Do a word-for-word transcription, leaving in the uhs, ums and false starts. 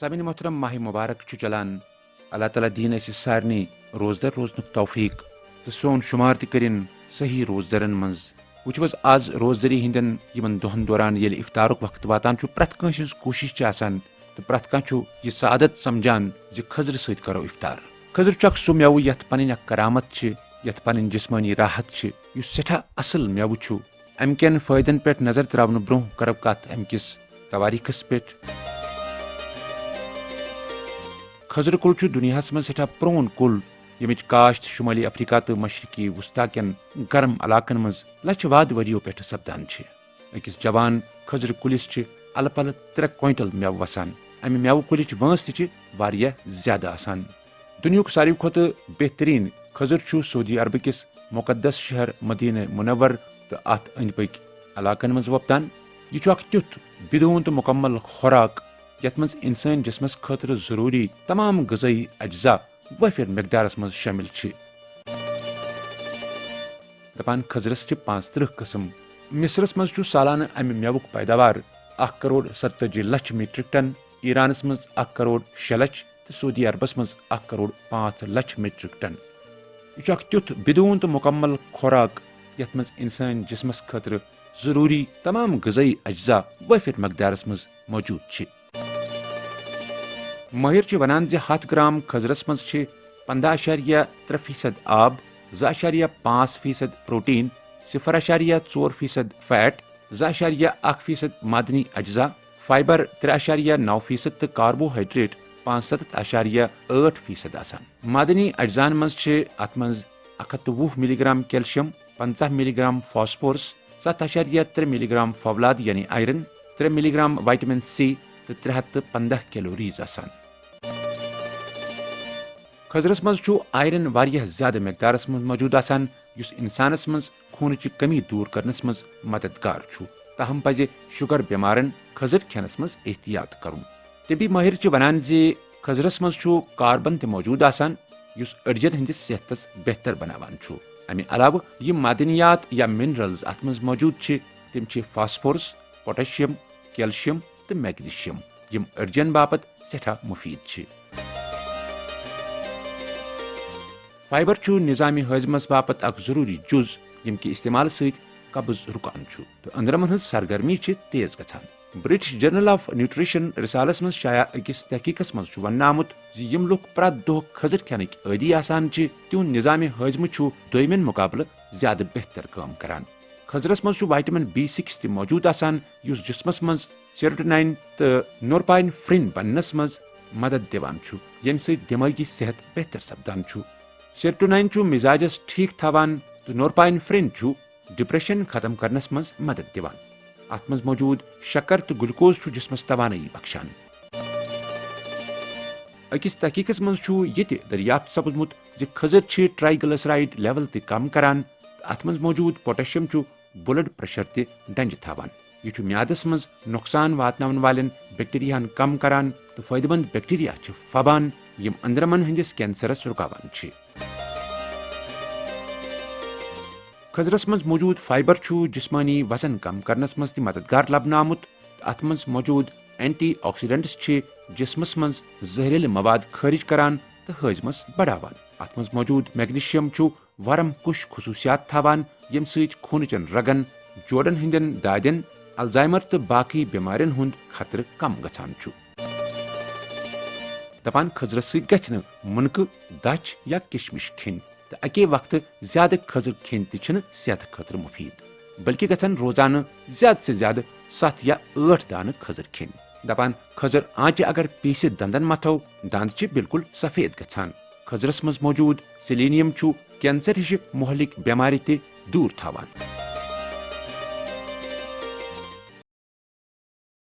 سامعین محترم، ماہ مبارک چھُ چلان۔ اللہ تعالیٰ دِیِن اَسہِ سارنٕے روزدار روزنُک توفیق تہٕ سون شُمار تہِ کٔرِن صحیح روزدارن منٛز۔ وٕچھِو حظ، آز روزدٲری ہٕنٛدٮ۪ن یِمن دۄہن دوران ییٚلہِ افطارُک وقت واتان چھُ، پرٛٮ۪تھ کٲنٛسہِ ہٕنٛز کوٗشِش چھِ آسان تہٕ پرٛٮ۪تھ کانٛہہ چھُ یہِ سعادت سمجھان زِ کھٔزرٕ سۭتۍ کرو افطار۔ کھٔزٕر چھُ اکھ سُہ مٮ۪وٕ یتھ پنٕنۍ اکھ کرامت چھِ، یتھ پنٕنۍ جسمٲنی راحت چھِ، یُس سٮ۪ٹھاہ اصل مٮ۪وٕ چھُ۔ امہِ کٮ۪ن فٲیدن پٮ۪ٹھ نظر تراونہٕ برونٛہہ کرو کتھ امہِ کِس توٲریٖخس پٮ۪ٹھ۔ کھٔزرٕ کُل چھُ دُنیاہس منٛز سٮ۪ٹھاہ پرٛون کُل، ییٚمِچ کاشت شُمٲلی افریقہ تہٕ مشرقی وسطی کٮ۪ن گرم علاقن منٛز لچھٕ واد ؤرِیو پٮ۪ٹھٕ سپدان چھِ۔ أکِس جوان کھٔزرٕ کُلِس چھِ الہٕ پلہٕ ترٛےٚ کوینٹل مٮ۪وٕ وسان۔ امہِ مٮ۪وٕ کُلِچ وٲنٛس تہِ چھِ واریاہ زیادٕ آسان۔ دُنیاہُک ساروی کھۄتہٕ بہترین کھٔزٕر چھُ سعودی عربہٕ کِس مقدس شہر مدینہ منور تہٕ اتھ أنٛدۍ پٔکۍ علاقن منٛز وۄپدان۔ یہِ چھُ اکھ تیُتھ بدون تہٕ مکمل خوراک یتھ منٛز انسٲنۍ جسمس خٲطرٕ ضروری تمام غذٲیی اجزا وٲفر مقدارس منٛز شٲمِل چھِ۔ دپان، کھٔزرس چھِ پانٛژترٕہ قٕسم۔ مصرس منٛز چھُ سالانہٕ امہِ مٮ۪وُک پیداوار اکھ کرور ستتٲجی لچھ میٹرک ٹن، ایرانس منٛز اکھ کرور شےٚ لچھ تہٕ سعودی عربس منٛز اکھ کرور پانٛژھ لچھ میٹرک ٹن۔ یہِ چھُ اکھ تیُتھ بدون تہٕ مکمل خوراک یتھ منٛز انسٲنۍ جسمس خٲطرٕ ضروری تمام غذٲیی اجزا وٲفر مقدارس منٛز موجود چھِ۔ مٲہِر چھِ ونان زِ ہتھ گرام کھٔزرس منٛز چھِ پنٛداہ اَشاریہ ترٛےٚ فیصد آب، زٕ اَشاریہ پانٛژھ فیصد پروٹین، صفر اَشاریہ ژور فیصد فیٹ، زٕ اَشاریہ اکھ فیصد معدنی اجزا، فائبر ترٛےٚ اَشاریہ نَو فیصد تہٕ کاربوہائیڈریٹ پانٛژھ ستتھ اَشاریہ ٲٹھ فیصد آسان۔ معدنی اجزاہن منٛز چھِ اتھ منٛز اکھ ہتھ تہٕ وُہ ملی گرام کیلشیم، پنٛژاہ ملی گرام فاسفورس، ستھ اَشاریہ ترٛےٚ ملی گرام فولاد یعنی آیرن، ترٛےٚ ملی گرام وٹامن سی تہٕ ترٛےٚ ہتھ تہٕ پنٛداہ کیلوریز آسان۔ کھٔزرس منٛز چھُ آیرن واریاہ زیادٕ مقدارس منٛز موجود آسان، یُس انسانس منٛز خوٗنٕچ کمی دور کرنس منٛز مددگار چھُ۔ تاہم پزِ شوگر بٮ۪مارن کھٔزٕر کھٮ۪نس منٛز احتیاط کرُن۔ طبی مٲہِر چھِ ونان زِ کھٔزرس منٛز چھُ کاربن تہِ موجود آسان، یُس أڈجن ہٕنٛدِس صحتس بہتر بناوان چھُ۔ امہِ علاوٕ یِم معدنیات یا منرلز اتھ منٛز موجود چھِ، تِم چھِ فاسفورس، پوٹاشیم، کیلشیم تہٕ میگنیشیم، یِم أڈجن باپتھ سٮ۪ٹھاہ مُفیٖد چھِ۔ فائبر چھُ نظام ہاضمس باپتھ اکھ ضروری جُز، ییٚمہِ کہِ استعمال سۭتۍ قبض رُکان چھُ تہٕ أنٛدرمن ہٕنٛز سرگرمی چھِ تیز گژھان۔ برٹش جرنل آف نیوٹریشن رسالس منٛز شایع أکِس تحقیقس منٛز چھُ وننہٕ آمُت زِ یِم لوٗکھ پرٛٮ۪تھ دۄہ کھٔزٕر کھٮ۪نٕکۍ عٲدی آسان چھِ، تِہُنٛد نظام ہاضمہٕ چھُ دوٚیمٮ۪ن مُقابلہٕ زیادٕ بہتر کٲم کران۔ کھٔزرس منٛز چھُ وٹامن بی سکس تہِ موجود آسان، یُس جسمس منٛز سیروٹونین تہٕ نورپاینفرین بننس منٛز مدد دِوان چھُ، ییٚمہِ سۭتۍ دمٲغی صحت بہتر سپدان چھُ۔ سیروٹونین چھُ مزاجس ٹھیک تھاوان تہٕ نورپاینفرین چھُ ڈپریشن ختم کرنس منٛز مدد دِوان۔ اتھ منٛز موجود شکر تہٕ گلوکوز چھُ جسمس توانٲیی بخشان۔ أکِس تحقیقس منٛز چھُ یہِ تہِ دریافت سپُدمُت زِ کھٔزٕر چھِ ٹرائیگلیسرائیڈ لیول تہِ کم کران تہٕ اتھ منٛز موجود پوٹاشیم چھُ بلڈ پریشر تہِ ڈنجہِ تھاوان۔ یہِ چھُ میادس منٛز نۄقصان واتناون والٮ۪ن بیکٹیریاہن کم کران تہٕ فٲیدٕ مند بیکٹیریا چھِ پھبان، یِم أنٛدرمن ہٕنٛدِس کینسرس رُکاوان چھِ۔ کھٔزرس منٛز موجود فائبر چھُ جسمٲنی وزن کم کرنس منٛز تہِ مددگار لبنہٕ آمُت۔ اتھ منٛز موجود اینٹی آکسیڈنٹس چھِ جسمس منٛز زہریلہٕ مواد خارج کران تہٕ ہاضمس بڑاوان۔ اتھ منٛز موجود میگنیشیم چھُ ورم کُش خصوصیات تھاوان، ییٚمہِ سۭتۍ خوٗنہٕ چٮ۪ن رگن، جوڑن ہٕنٛدٮ۪ن دادٮ۪ن، الزائمر تہٕ باقی بٮ۪مارٮ۪ن ہُنٛد خطرٕ کم گژھان چھُ۔ دپان، کھٔزرس سۭتۍ گژھِ نہٕ مُنقہٕ، دچھ یا کشمش کھیٚنۍ تہٕ اکے وقتہٕ زیادٕ کھٔزٕر کھیٚنۍ تہِ چھِنہٕ صحتہٕ خٲطرٕ مُفیٖد، بلکہِ گژھن روزانہٕ زیادٕ سے زیادٕ ستھ یا ٲٹھ دانہٕ کھٔزٕر کھیٚنۍ۔ دپان، کھٔزٕر آنچہِ اگر پیٖسِتھ دندن متھو، دند چھِ بالکل سفید گژھان۔ کھٔزرس منٛز موجود سیلینیم چھُ کینسر ہِشہِ مُہلِک بٮ۪مارِ تہِ دوٗر تھاوان۔